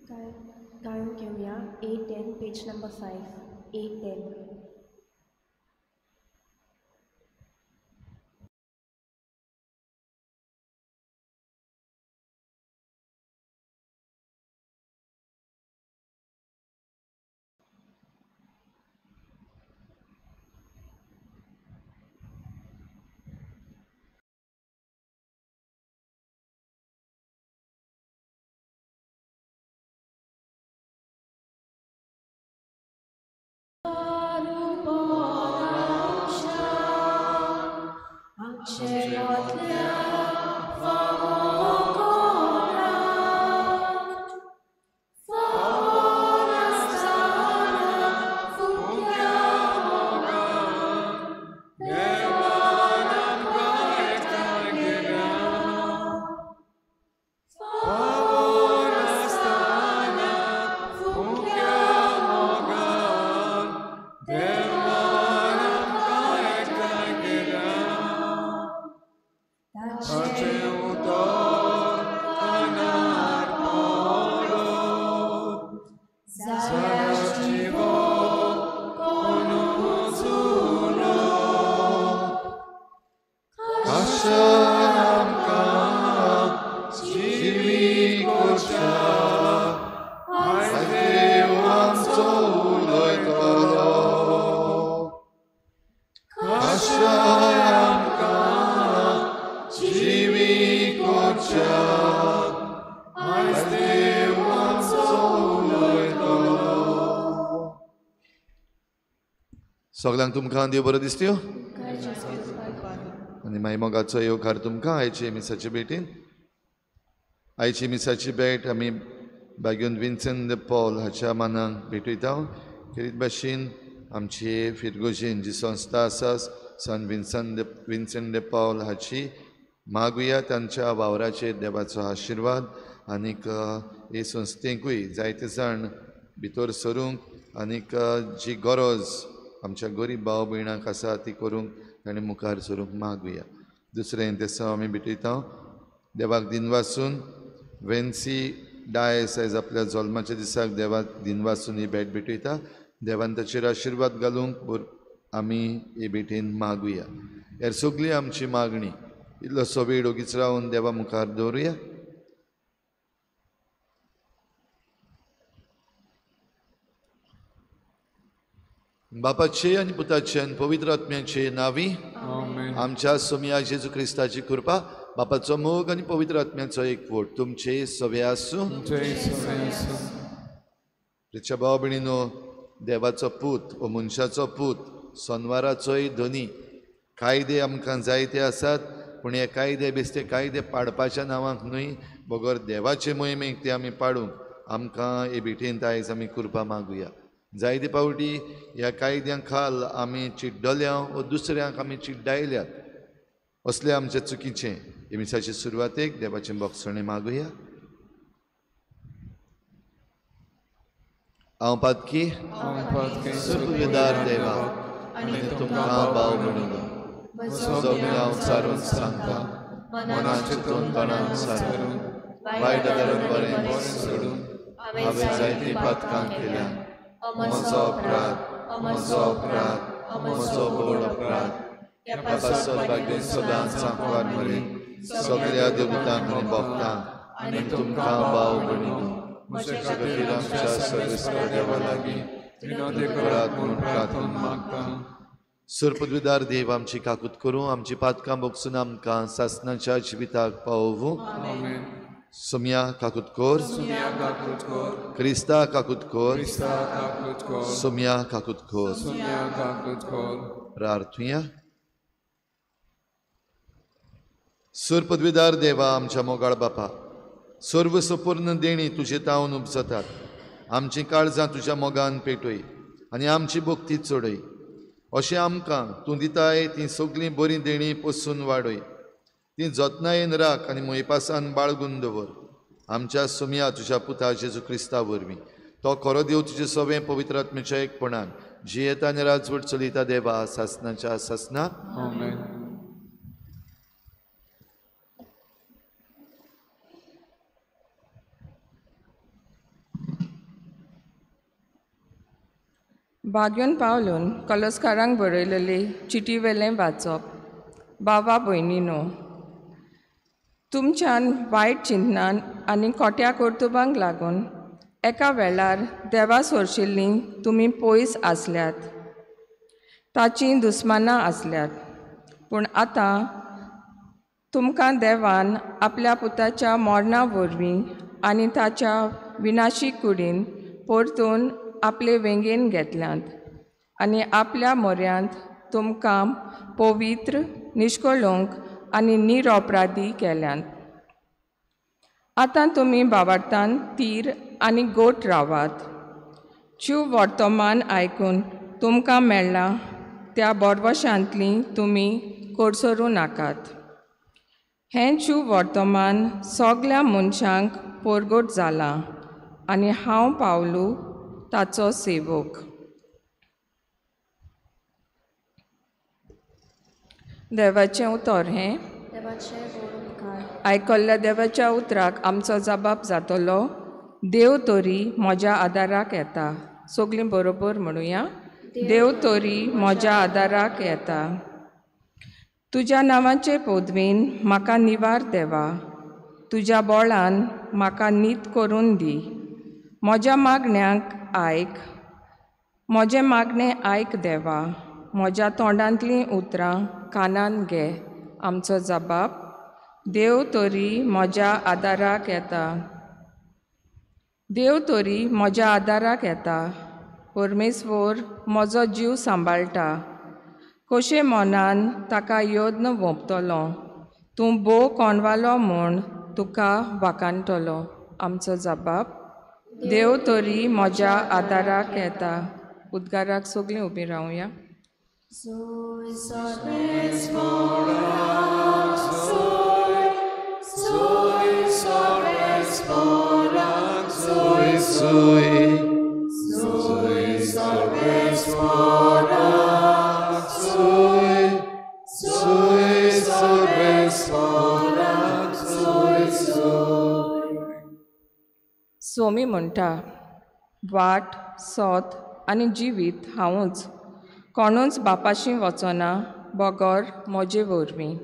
गायन घेवया A10 page number 5 A10. सगळ्यांक तुमकां देव बरो दिसत्यो आनी मागीर मोगाचो येवकार तुमकां आयचे मिसाचे भेटीन. आयची मिसाची भेट आमी बागेवन विन्सन the Paul हाच्या मानाक भेटयता. खेरीत भाशेन आमची फिरगोजेन जी संस्था आसा सन विन्सन the Paul हाची मागुया तांच्या वावराचेर देवाचो आशिर्वाद आनीक हे संस्थेकूय जायते जाण भितर सरूंक आनीक जी गरज आमच्या गरीब भाव भयणांक आसा ती करूंक ताणें मुखार सरूंक मागुया. दुसरें तेसांव आमी भेटयता देवाक दिनवासून वेन्सी डायस आयज आपल्या जल्माच्या दिसाक देवाक दिनवासून ही भेट भेटयता. देवान ताचेर आशिर्वाद घालूंक आमी हे भेटेन मागुया. हेर सगळी आमची मागणी इल्लोसो वेळ ओगीच रावन देवा मुखार दवरुया. बापाचे आनी पुताचे आनी पवित्र आत्म्याचे नावी आमच्या सोमया जेजू क्रिस्ताची कृपा, बापाचो मोग आनी पवित्र आत्म्याचो एकवट तुमचे सवे आसूं. प्रिच्या भाव भयणीनो, देवाचो पूत ओ मनशाचो पूत सोनवाराचोय धनी. कायदे आमकां जायते आसात पूण हे कायदे बेश्टे कायदे पाडपाच्या नांवाक न्हय, बगर देवाचे मोहिमेक ते आमी पाडूंक आमकां हे भेटेंत आयज आमी कृपा मागुया. जायते पावटी ह्या कायद्यां खाल आमी चिड्डल्या वो दुसऱ्यांक आमी चिड्डायल्यात. असले आमचे चुकीचें. हे मिसाचे सुरवातेक देवाचें बोगसणें मागुया. हांव पातकी सुखदार देवा आनी तुमकां भाव म्हणून हांव सारून सांगता, मनान चिंतून तणान सारून वायट धरून बरें सोडून हांवें जायतीं पातकां केल्या. म्हजो अपराध, म्हजो अपराध, म्हजो व्हड अपराध. ह्या पासत भाग्य सदांच सांकवार मरे सगळ्या देवतांक आनी भक्तांक आनी तुमकां भाव भयणीनो म्हज्या खातीर आमच्या सर्वेस्पर देवा लागीं विनवणी करात म्हूण प्रार्थना मागता. सर्वपदवीदार देव आमची काकूत करूं, आमची पातकां भोगसून आमकां सासनाच्या जिविताक पावोवूं. सोम्या काकूत कोर, क्रिस्ता काकूत कोर, सोम्या काकूत कोर. प्रार्थुया. सर्वपदवीदार देवा आमच्या मोगाळ बापा, सर्व सपूर्ण देणी तुजे तावन उपजतात. आमची काळजां तुज्या मोगान पेटय आनी आमची भक्ती चडय. अशें आमकां तूं दिताय तीं सगळीं बरीं देणीं पसून वाडय. ती जतनायेन राख आनी मोयपासान बाळगून दवर. आमच्या सोम्या तुज्या पुता जेजू क्रिस्ता वरवीं तो खरो देव तुजे सवें पवित्र आत्म्याच्या एकपणान जियेता आनी राजवट चलयता देवा सासनाच्या सासना. बागयोन पावलून कलस्कारांक बरयलेली चिटी वेलें वाचप. बाबा भयणीनो, तुमच्यान वायट चिंतनान आनी खोट्या कर्तुबांक लागून एका वेळार देवा सोरशिल्लीं तुमी पयस आसल्यात, ताचीं दुस्मानां आसल्यात. पूण आतां तुमकां देवान आपल्या पुताच्या मरणा वरवीं आनी ताच्या विनाशी कुडीन परतून आपले वेंगेन घेतल्यात आनी आपल्या म्हऱ्यांत तुमकां पवित्र, निश्कळंक आनी निरपराधी केल्यात. आतां तुमी बाबार्तान तीर आनी गोट रावात. जीव वर्तमान आयकून तुमकां मेळ्ळां त्या बोरवशांतली तुमी कोडसरूं नाकात. हें जीव वर्तमान सगल्या मनशांक पोरगोट जालां आनी हांव पावलू ताचो सेवक. देवाचें उतर हें. आयकल्ल्या देवाच्या उतराक आमचो जबाब जातलो. देव तरी म्हज्या आदाराक येता. सगळीं बरोबर म्हणुया, देव तरी म्हज्या आदाराक येता. तुज्या नांवाचे पदवीन म्हाका निवार देवा, तुज्या बोळान म्हाका नीत करून दी. म्हज्या मागण्यांक आयक, म्हजें मागणें आयक देवा, म्हज्या तोंडांतलीं उतरां कानान घे. आमचो जबाब, देव तरी म्हज्या आदाराक येता. देव तरी म्हज्या आदाराक येता. परमेश्वर म्हजो जीव सांबाळटा. कशें मनान ताका यत्न वोंपतलो, तूं भोव कोणवालो म्हूण तुका वाखाणटलो. आमचो जबाब, देव तरी म्हज्या आदाराक येता. उद्गाराक सगळीं उबीं रावया. सोमी म्हणटा, वाट, सोत आनी जिवीत हांवूच, कोणूच बापाशी वचना बगर म्हजे वरवीं.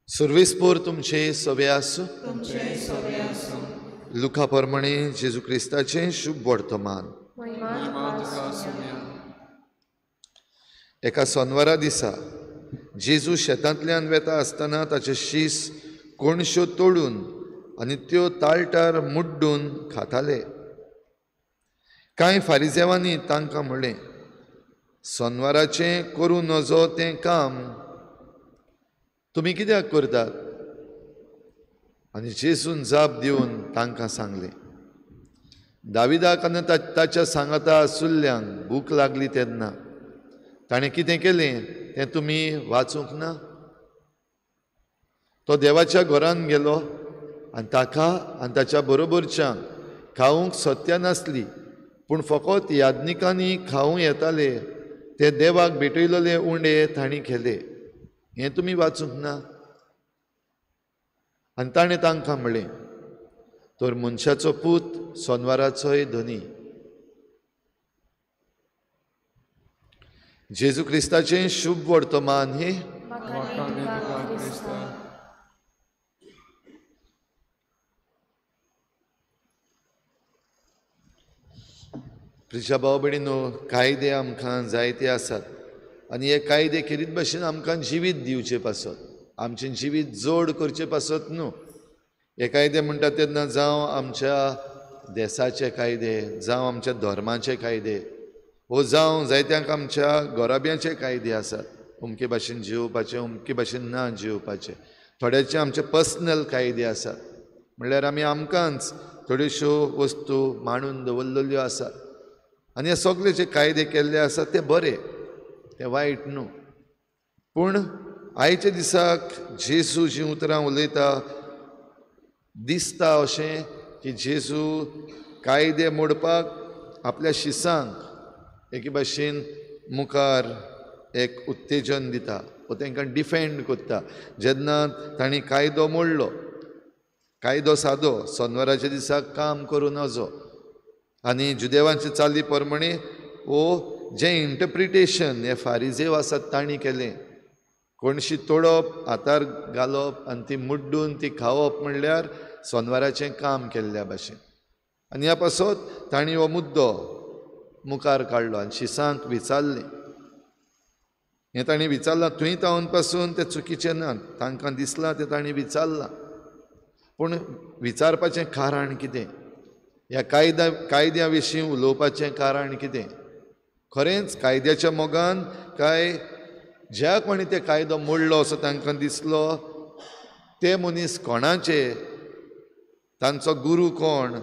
सुर्वेस्पोर तुमचे सवे आसूं. लुका प्रमाणे जेजू क्रिस्ताचें शुभ वर्तमान. एका सोनवारा दिसा जेजू शेतांतल्यान वेता आसतना ताचे शीस कोणश्यो तोडून आनी त्यो ताळटार मुड्डून खाताले. कांय फारिजेवांनी तांकां म्हणलें, सोनवाराचें करूं नजो तें काम तुमी कित्याक करतात? आनी जेजून जाप दिवन तांकां सांगलें, दाविदाक आनी ताच्या सांगाता आसुल्ल्यांक भूक लागली तेन्ना ताणें कितें केलें तें तुमी वाचूंक ना? तो देवाच्या घरान गेलो आनी ताका आनी ताच्या बरोबरच्यांक खावंक सत्या नासली, पूण फकत याज्ञिकांनी खावूं येताले ते देवाक भेटयलेले उंडे तांणी केले. हें तुमी वाचूंक ना? आनी ताणें तांकां म्हणलें, तर मनशाचो पूत सोनवाराचोय धनी. जेजू क्रिस्ताचें शुभ वर्तमान हें. प्रिजा भाव भयणीनो, कायदे आमकां जायते आसात आनी हे कायदे खेरीत भाशेन आमकां जिवीत दिवचे पासत, आमचें जिवीत जोड करचे पासत न्हू. हे कायदे म्हणटा तेन्ना जावं आमच्या देसाचे कायदे, जावं आमच्या धर्माचे कायदे, वो जावं जायत्यांक आमच्या गोराब्याचे कायदे आसात, अमके भाशेन जिवपाचें, अमके भाशेन ना जिवपाचें. थोड्याचे आमचे पर्सनल कायदे आसात, म्हणल्यार आमी आमकांच थोड्योश्यो वस्तू मांडून दवरलेल्यो आसात. आनी हे सगळे जे कायदे केल्ले आसात ते बरे, ते वायट न्हू. पूण आयच्या दिसाक जेजू जीं उतरां उलयता दिसता अशें की जेजू कायदे मोडपाक आपल्या शिसांक एके भाशेन मुखार एक उत्तेजन दिता वो तांकां डिफेंड करता. जेन्ना तांणी कायदो मोडलो, कायदो सादो, सोनवाराच्या दिसाक काम करूं नजो, आनी जुदेवांचे चाली प्रमाणे वो जें इंटरप्रिटेशन हे फारिजेव आसात तांणी केलें, कोणशी तोडप, हातार घालप आनी ती मुड्डून ती खावप म्हणल्यार सोनवाराचें काम केल्ल्या भाशेन. आनी ह्या पासत तांणी हो मुद्दो मुखार काडलो आनी शिसांक विचारलें. हें तांणी विचारलां थंय तावन पासून तें चुकीचें ना, तांकां दिसलां तें तांणी विचारलां. पूण विचारपाचें कारण कितें, ह्या कायद्या विशीं उलोवपाचें कारण कितें? खरेंच कायद्याच्या मोगान काय ज्या कोणी ते कायदो मोडलो असो तांकां दिसलो ते मनीस कोणाचे, तांचो गुरू कोण,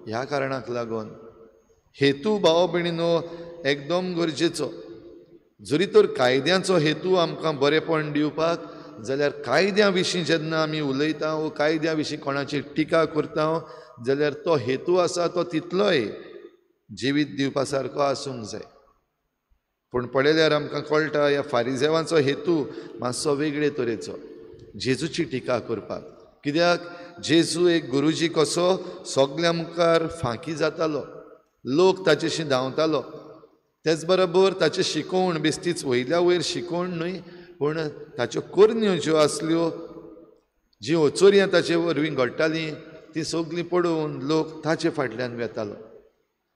ह्या कारणाक लागून हेतू भाव भयणीनो एकदम गरजेचो. जरी तर कायद्याचो हेतू आमकां बरेपण दिवपाक जाल्यार कायद्या विशीं जेन्ना आमी उलयता वो कायद्या विशीं कोणाची टिका करता जाल्यार तो हेतू आसा तो तितलोय जिवीत दिवपा सारको आसूंक जाय. पूण पळयल्यार आमकां कळटा ह्या फारिजेवांचो हेतू मातसो वेगळे तरेचो, जेजूची टिका करपाक. कित्याक जेजू एक गुरुजी कसो सगल्या मुखार फांकी जातालो, लोक ताचेशी धांवतालो, तेच बरोबर ताचें शिकोवण बेश्टीच वयल्या वयर शिकोवण न्हय पूण ताच्यो करण्यो ज्यो आसल्यो, जीं अचोरयां ताचे वरवीं घडटालीं तीं सगलीं पळोवन लोक ताचे फाटल्यान वेतालो.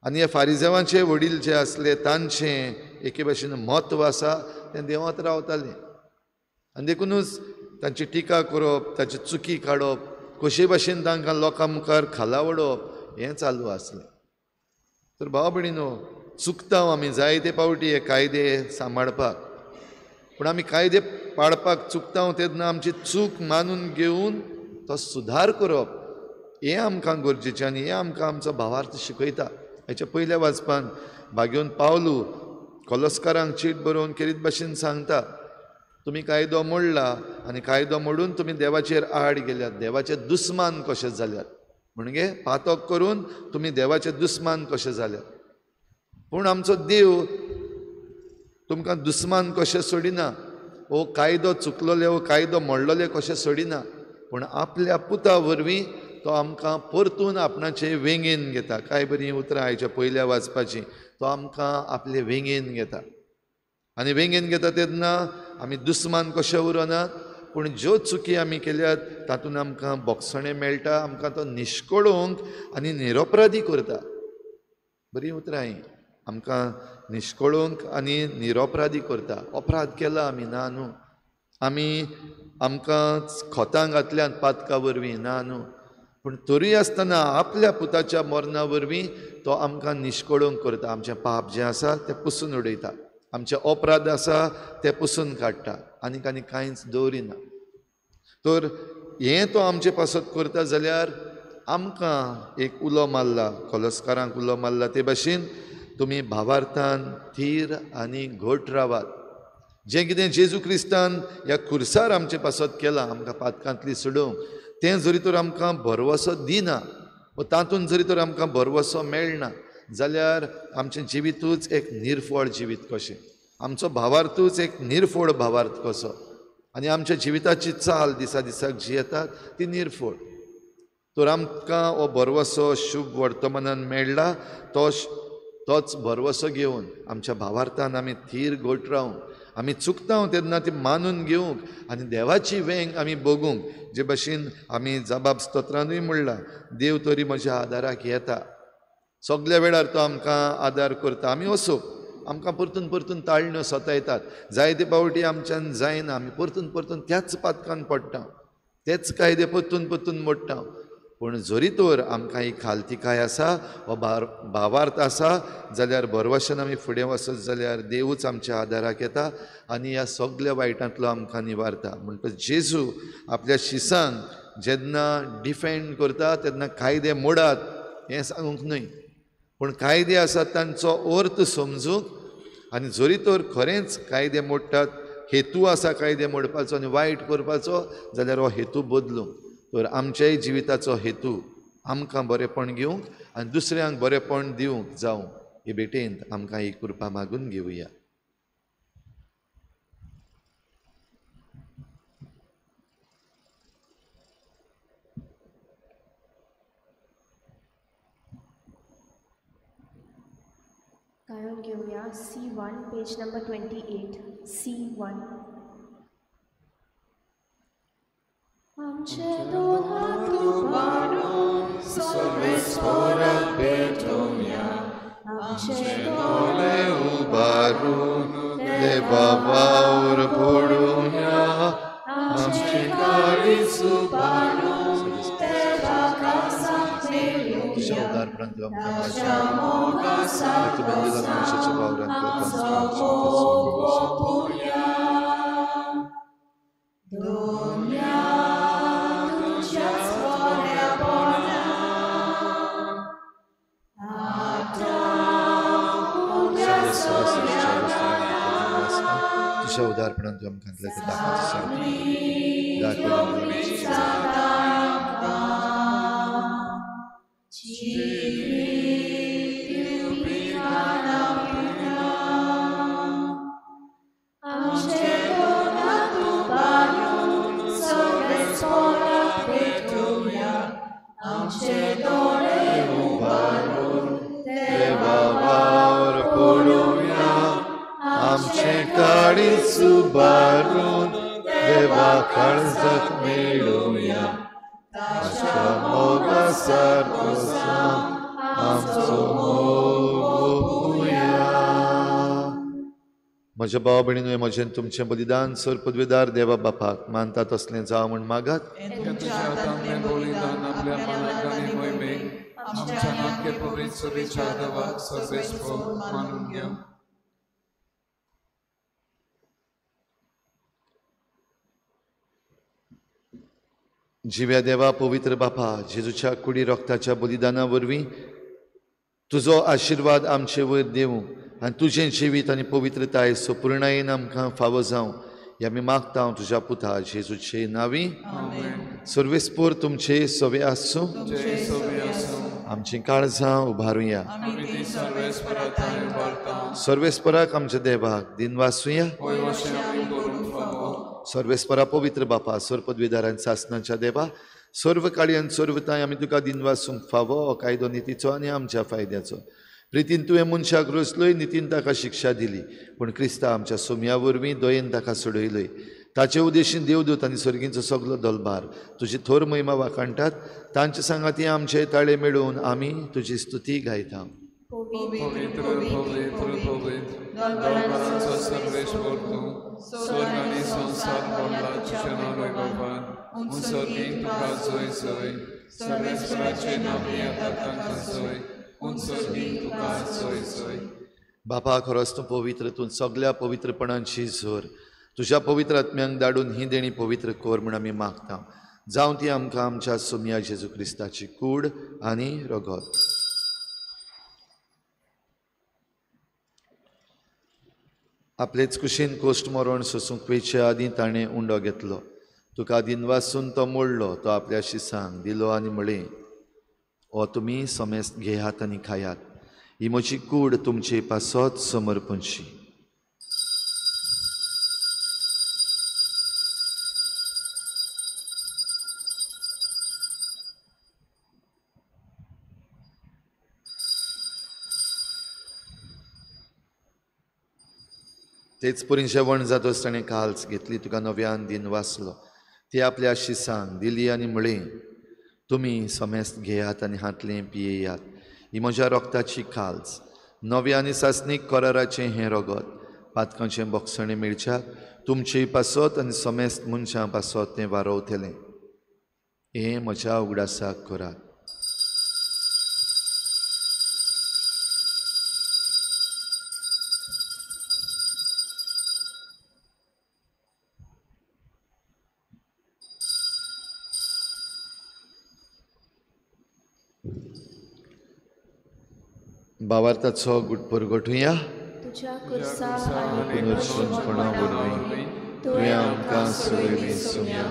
आनी ह्या फारिजेवांचे वडील जे आसले तांचें एके भाशेन म्हत्व आसा तें देवांत रावतालें. आनी देखुनूच तांची टिका करप, ताची चुकी काडप, कशे भाशेन तांकां लोकां मुखार खाला उडोवप हें चालू आसलें. तर भाव भयणीनो, चुकता आमी जायते पावटी हे कायदे सांबाळपाक, पूण आमी कायदे पाळपाक चुकता तेन्ना आमची चूक मानून घेवन तो सुदार करप हें आमकां गरजेचें आनी हें आमकां आमचो भावार्थ शिकयता. हेच्या पयल्या वाचपान भाग्योन पावलू कोलस्कारांक चीट बरोवन केरीत भाशेन सांगता, तुमी कायदो मोडला आनी कायदो मोडून तुमी देवाचेर आड गेल्यात, देवाचे दुस्मान कशे जाल्यात, म्हणजे पातक करून तुमी देवाचे दुस्मान कशे जाल्यात. पूण आमचो देव तुमकां दुस्मान कशें सोडिना, हो कायदो चुकलोले हो कायदो मोडलोले कशें सोडिना, पूण आपल्या पुता वरवीं तो आमकां परतून आपणाचे वेंगेन घेता. काय बरीं उतरां आयच्या पयल्या वाचपाचीं, तो आमकां आपले वेंगेन घेता आनी वेंगेन घेता तेन्ना आमी दुस्मान कशे उरनात, पूण ज्यो चुकी आमी केल्यात तातूंत आमकां बोगसणें मेळटा, आमकां तो निश्कळोवंक आनी निरपराधी करता. बरीं उतरां हीं, आमकां निश्कळोवंक आनी निरपराधी करता. अपराध केला आमी ना न्हू, आमी आमकां खोतां घातल्यात पातका वरवीं ना न्हू, पूण तरूय आसतना आपल्या पुताच्या मरणा वरवीं तो आमकां निश्कळोवंक करता. आमचें पाप जें आसा तें पुसून उडयता, आमचे अपराध आसा ते पुसून काडटा, आनीक आनी कांयच दवरिना. तर हें तो आमचे पासत करता जाल्यार आमकां एक उलो मारला, कोलस्कारांक उलो मारला ते भाशेन तुमी भावार्थान थीर आनी घट रावात. जें कितें जेजू क्रिस्तान ह्या खुर्सार आमचे पासत केलां आमकां पातकांतली सोडोवंक, तें जरी तर आमकां भरवसो दिना वा तातूंत जरी तर आमकां भरवसो मेळना जाल्यार आमचें जिवितूच एक निर्फळ जिवीत कशें, आमचो भावार्थूच एक निर्फळ भावार्थ कसो, आनी आमच्या जिविताची चाल दिसा दिसाक जी येता ती निर्फळ. तर आमकां हो भरवसो शुभ वर्तमानान मेळ्ळा, तोच भरवसो घेवन आमच्या भावार्थान आमी थीर घट रावूंक, आमी चुकता तेन्ना ती मानून घेवंक आनी देवाची वेंग आमी बगूंक. जे भाशेन आमी जबाब स्तोत्रानूय म्हणलां, देव तरी म्हज्या आदाराक येता, सगल्या वेळार तो आमकां आदार करता. आमी असो आमकां परतून परतून ताळण्यो सतायतात, जायते पावटी आमच्यान जायना, आमी परतून परतून त्याच पातकान पडटा, तेच कायदे परतून परतून मोडटा. पूण जरी तर आमकां ही खालतिकाय आसा हो भावार्थ आसा जाल्यार भरवशान आमी फुडें वचत जाल्यार देवूच आमच्या आदाराक येता आनी ह्या सगल्या वायटांतलो आमकां निवारता. म्हणटकच जेजू आपल्या शिसांक जेन्ना डिफेंड करता तेन्ना कायदे मोडात हें सांगूंक न्हय, पूण कायदे आसात तांचो अर्थ समजूंक आनी जरी तर खरेंच कायदे मोडटात हेतू आसा कायदे मोडपाचो आनी वायट करपाचो जाल्यार हो हेतू बदलूंक। तर आमच्याय जिविताचो हेतू आमकां बरेंपण घेवंक आनी दुसऱ्यांक बरेंपण दिवंक जावं हे भेटेंत आमकां ही कृपा मागून घेवया। गायोन घेवया C1 page number 28 C1। आमचे दोन हात उबारून सर्वेस्पराक भेटोवया, आमचे दोळे उबारून देवा वावर पडुया, आमचे काळीज उबारून देवा काळजाक मेळुया, तुज्या उदारपणान तूं आमकां ताच्या मोगा प्रतिबंधित मनशाच्या वावरांत तुझ्या उदारपणान तूं आमकां उबारून देवा काळजाक मेळुया, ताच्या मोगा सारको आमचो मोग ओंपुया। म्हज्या भाव भयणीनो, म्हजें तुमचें बलिदान सर पदवेदार देवा बापाक मानता तसलें जावं म्हूण मागात। जिव्या देवा पवित्र बापा, जेजूच्या कुडी रोगताच्या बलिदाना वरवीं तुजो आशिर्वाद आमचे वयर दिवं आनी तुजें जिवीत आनी पवित्रताय सपुर्णायेन आमकां फावो जावं हे आमी मागता तुज्या पुता जेजूचे नांवी। सर्वेस्पोर तुमचे सवे आसूं। आमचीं काळजां उबारुया। सर्वेस्पराक आमच्या देवाक दिनवासुया। सर्वेस्परा पवित्र बापा, सर्व पदवीदार आनी सासनाच्या देवा, सर्व काळी आनी सर्वताय आमी तुका दिनवासूंक फावो हो कायदो नितीचो आनी आमच्या फायद्याचो। प्रितीन तुवें मनशाक रचलोय, नितीन ताका शिक्षा दिली, पूण क्रिस्ता आमच्या सोम्या वरवीं दयेन ताका सोडयलोय। ताचे उद्देशीन देवदूत आनी सर्गींचो सगलो दलबार तुजी थोर महिमा वाखाणटात। तांचे सांगाती आमचे ताळे मेळोवन आमी तुजी स्तुती गायता। पवित्र पवित्र पवित्र दरबाराचो सर्वेश्वर तूं, स्वर्ग आनी संवसार भरला तुज्या नांवान बाबा, उंचर्गीक तुका जय जय, सर्वेश्वराचे नांव येता तांकां जय, उंचर्गीक तुका जय जय। बापा, खरोच तूं पवित्र, तूं सगल्या पवित्रपणांची जोर। तुज्या पवित्र आत्म्यांक धाडून ही देणी पवित्र कर म्हूण आमी मागता। जावं ती आमकां आमच्या सोम्या जेजू क्रिस्ताची कूड आनी रगत। आपलेच कुशीन कोश्ट मरण सोसूंक वेचे आदीं ताणें उंडो घेतलो, तुका दिनवासून तो मोडलो, तो आपल्या शिसांक दिलो आनी म्हळें, हो तुमी समेस्त घेयात आनी खायात, ही म्हजी कूड तुमचे पासत समर्पणशी। तेच परी जेवण जातच ताणें काल्स घेतली, तुका नव्यान दिन वाचलो, ती आपल्या शिसांक दिली आनी म्हळें, तुमी समेस्त घेयात आनी हातलें पियेयात, ही म्हज्या रोगताची काल्स, नव्या आनी सासणीक कराराचें हें रगत, पातकांचें बोगसणें मेळच्याक तुमचे पासत आनी समेस्त मनशां पासत तें वारोवतलें। हें म्हज्या उगडासाक करात। भावार्थाचो गुटपर गोठुया। तुझ्या कुर्सा आनी पुनर्जीवनपणा वरवीं तुवें आमकां सोडयली सोम्या,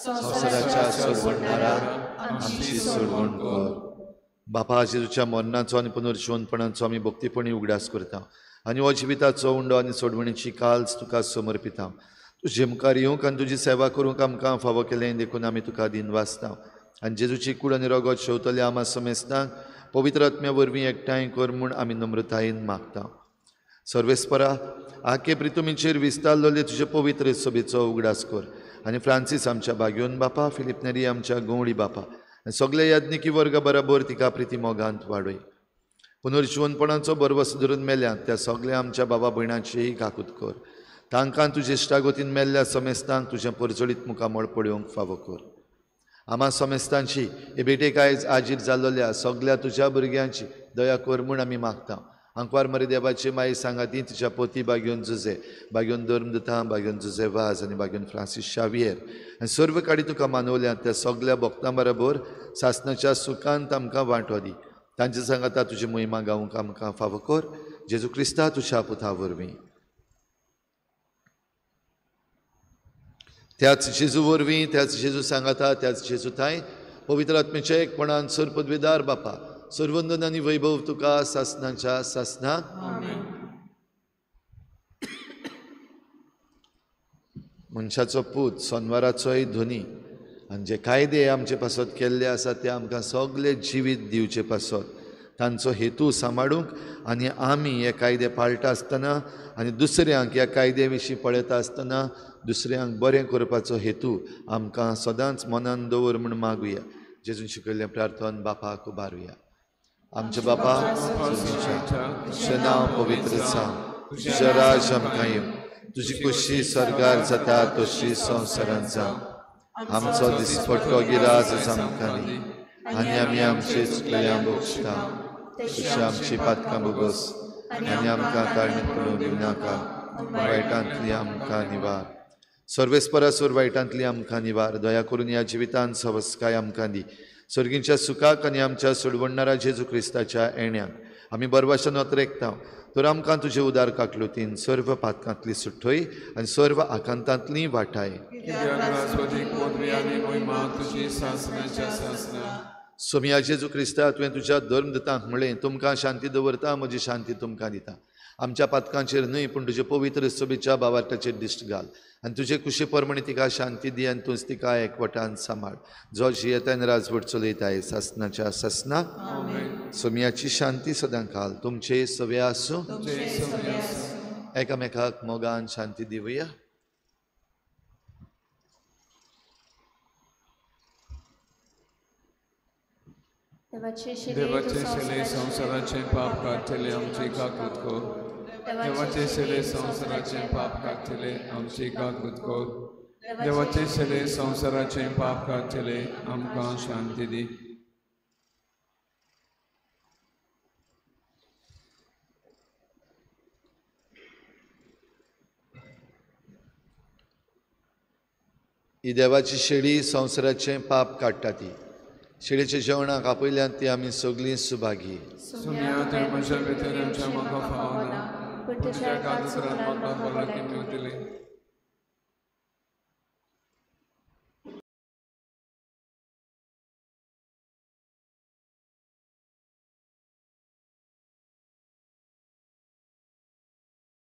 संवसाराच्या सोडवणदारा आमची सोडवण कर. बापा, जेजूच्या मरणाचो आनी पुनर्जिवनपणाचो आमी भक्तीपणी उगडास करता आनी हो जिविताचो उंडो आनी सोडवणीची काल्स तुका समर्पिता. तुजे मुखार येवंक आनी तुजी सेवा करूंक आमकां फावो केलें देखून आमी तुका दिनवासता. आनी जेजूची कूड आनी रगत शेवतल्या आमा समेस्तांक पवित्र आत्म्या वरवीं एकठांय कर म्हूण आमी नम्रतायेन मागता. सर्वेस्परा, आखे प्रितुमीचेर विस्तारलेले तुजे पवित्र सभेचो उगडास कर आनी फ्रांसीस आमच्या भाग्योन बापा, फिलीप नेरी आमच्या गवळी बापा आनी सगल्या याज्ञिकी वर्गा बराबर तिका प्रिती मोगांत वाडय. पुनर्जिवनपणाचो बरवस धरून मेल्यात त्या सगल्या आमच्या बाबा भयणाचीय काकूत कर. तांकां तुजे इश्टागतीन मेल्ल्या समेस्तांक तुजें परजळीत मुखामळ पळोवंक फावो कर. आमा समेस्तांची हे भेटेक आयज आजीर जाल्लोल्या सगल्या तुज्या भुरग्यांची दया कर म्हूण आमी मागता. आंकवार मरे देवाची माई सांगाती तिच्या पोती बागेवन जुजे, बागेवन धर्मदुता, बागेवन जुजे वाज आनी बागेवन फ्रांसीस शावियर आनी सर्व काडी तुका मानवल्या त्या सगल्या भक्तां बरोबर सासणाच्या सुखांत आमकां वांटो दी. तांचे सांगाता तुजी महिमा गावंक आमकां फावो कर. जेजू क्रिस्ता तुज्या पुता वरवीं. त्याच जेजू वरवीं, त्याच जेजू सांगाता, त्याच जेजू थांय पवित्र आत्म्याच्या एकपणान सर्व पदवीदार बापा, सर्वंदन आनी वैभव तुका सासनाच्या सासना. मनशाचो पूत सोनवाराचोय धनी आनी जे कायदे आमचे पासत केल्ले आसा ते आमकां सगळे जिवीत दिवचे पासत तांचो हेतू सांबाळूंक आनी आमी हे कायदे पाळटा आसतना आनी दुसऱ्यांक ह्या कायद्या विशीं पळयता आसतना दुसऱ्यांक बरें करपाचो हेतू आमकां सदांच मनान दवर म्हूण मागुया. जेजून शिकयल्लें प्रार्थन बापाक उबारुया. आमचे बापा, तुजें नांव पवित्र जावं, तुजें राज आमकां येवं, तुजी खुशी स्वर्गार जाता तशी संवसारांत जावं. आमचो दिसपट्टो गिराज आमकां दी आनी आमी आमचे चुकल्या भोगता तशी आमची पातकां भोगोस आनी आमकां कारणीत पडूंक दिवनाका, वायटांतली आमकां निवार. सर्वेस्परासूर वायटांतली आमकां निवार. दया करून ह्या जिवितांत सवस्काय आमकां दी. सर्गींच्या सुखाक आनी आमच्या सोडवणणारा जेजू क्रिस्ताच्या येण्याक आमी बरवाशन अत्रेकता तर आमकां तुजे उदार काकलुतीन सर्व पातकांतली सुठोय आनी सर्व आकांतांतली वाटाय. सोमिया जेजू क्रिस्ता, तुवें तुज्या धर्मदूतांक म्हणलें, तुमकां शांती दवरता, म्हजी शांती तुमकां दिता. आमच्या पातकांचेर न्हय पूण तुजे पवित्र सभेच्या भावार्थाचेर दिश्ट घाल आनी तुजे कुशी प्रमाणे तिका शांती दी आनी तूंच तिका एकवटान सांबाळ, जो जियेता आनी राजवट चलयताय सासनाच्या सासना. सोमियाची शांती सदां घाल तुमचे सवे आसूं. एकामेकाक मोगान शांती दिवया. देवाचे शिले संवसाराचे पाप काडटले आमची काकूत कर. देवाचे शिले संवसाराचे पाप काडटले आमची काकूत कर. देवाचे शिले संवसाराचे पाप काडटले आमकां शांती दी. ही देवाची शेळी संवसाराचें पाप काडटा. ती शेळीच्या जेवणाक आपयल्यान ती आमी सगळीं सुभागी.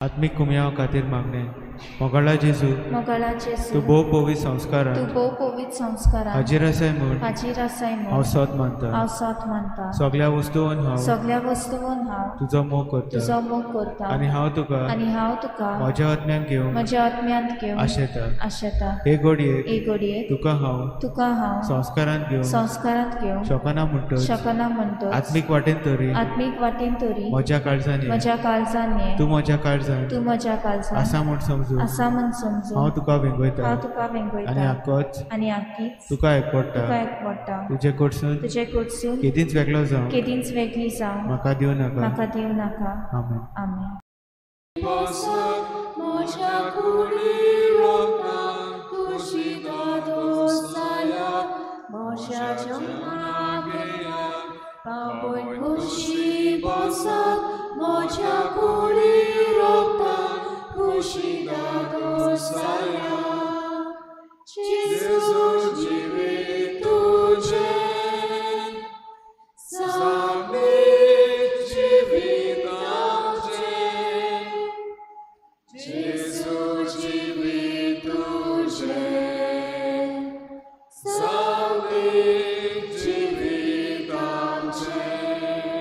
आत्मीक कुमयाव खातीर मागणें. मोगाळा जेजू, तूं भोव पवित्र संस्कारांत हाजीर आसाय म्हूण हांव सोत मानता. सगळ्या वस्तून हांव तुजो मोग करता आनी हांव तुका म्हज्या आत्म्यांत घेवंक आशेता. हे घडयेक तुका हांव संस्कारांत घेवंक शकना म्हणटच आत्मीक वाटेन तरी म्हज्या काळजान ये, तूं म्हज्या काळजान आसा म्हूण समजू हांव तुका वेंगयता आनी आक्कीच तुका एकवटा. तुजे कडसून केदींच वेगळो जावं म्हाका दिवं नाका. आमेन. आमेन. खुशी दादोसाया जेजू जिवीत तुजें जावंदी जिवीत आमचें जेजू जिवीत तुजें जावंदी जिवीत आमचें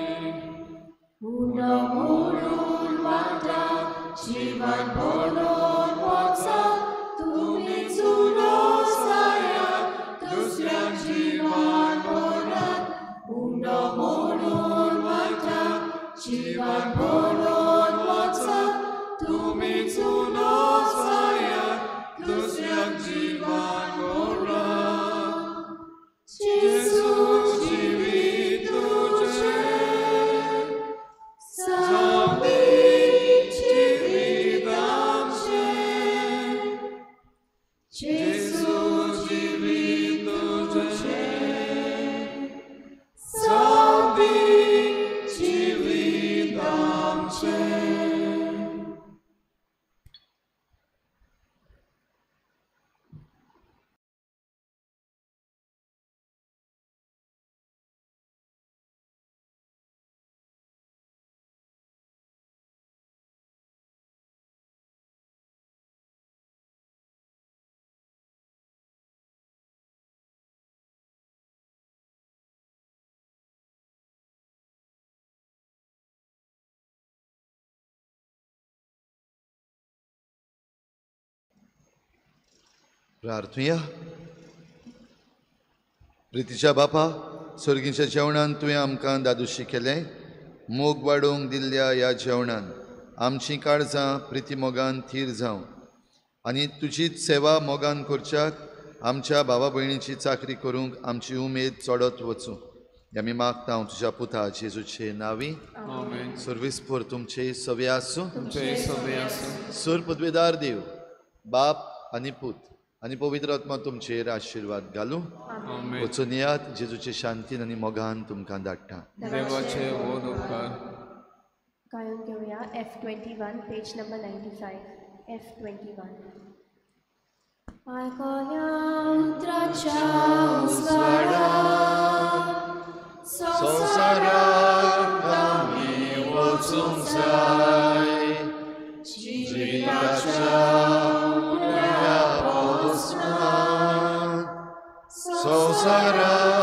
उनो म्हणून वाटा जीवन म्हणून वचा तुमीच उलोसाया दुसऱ्यांक जीवन मोरात उनो म्हणून वाटा जीवन म्हणून वचा तुमीच उलोसाया दुसऱ्यांक जीवन मोरात जेजू जिवीत तुजें जावंदी जिवीत आमचें जेजू जिवीत तुजें जावंदी जिवीत आमचें. प्रार्थुया. प्रितीच्या बापा, सर्गीच्या जेवणान तुवें आमकां दादोशी केलें. मोग वाडोवंक दिल्ल्या ह्या जेवणान आमचीं काळजां प्रिती मोगान थीर जावं आनी तुजीच सेवा मोगान करच्याक आमच्या भावा भयणीची चाकरी करूंक आमची उमेद चडत वचूं. आमी मागता हांव तुज्या पुता जेजूचे नांवी. आमेन. सर्वीस पूर तुमचे सवे आसूं. तुमचेय सवे आसूं. सूर पदवेदार देव बाप आनी पूत आनी पवित्र आत्मा तुमचेर आशिर्वाद घालूं. आमेन. वचून येयात, जेजूचे शांतीन आनी मोगान तुमकां धाडटा. देवाचे व्हड उपकार. गायन घेवया F21 page number 95 F21. आयकोल्या उतराच्या उजवाडा संवसाराक आमी वचूंक जाय जिविताच्या उण्या पोसणान संवसाराक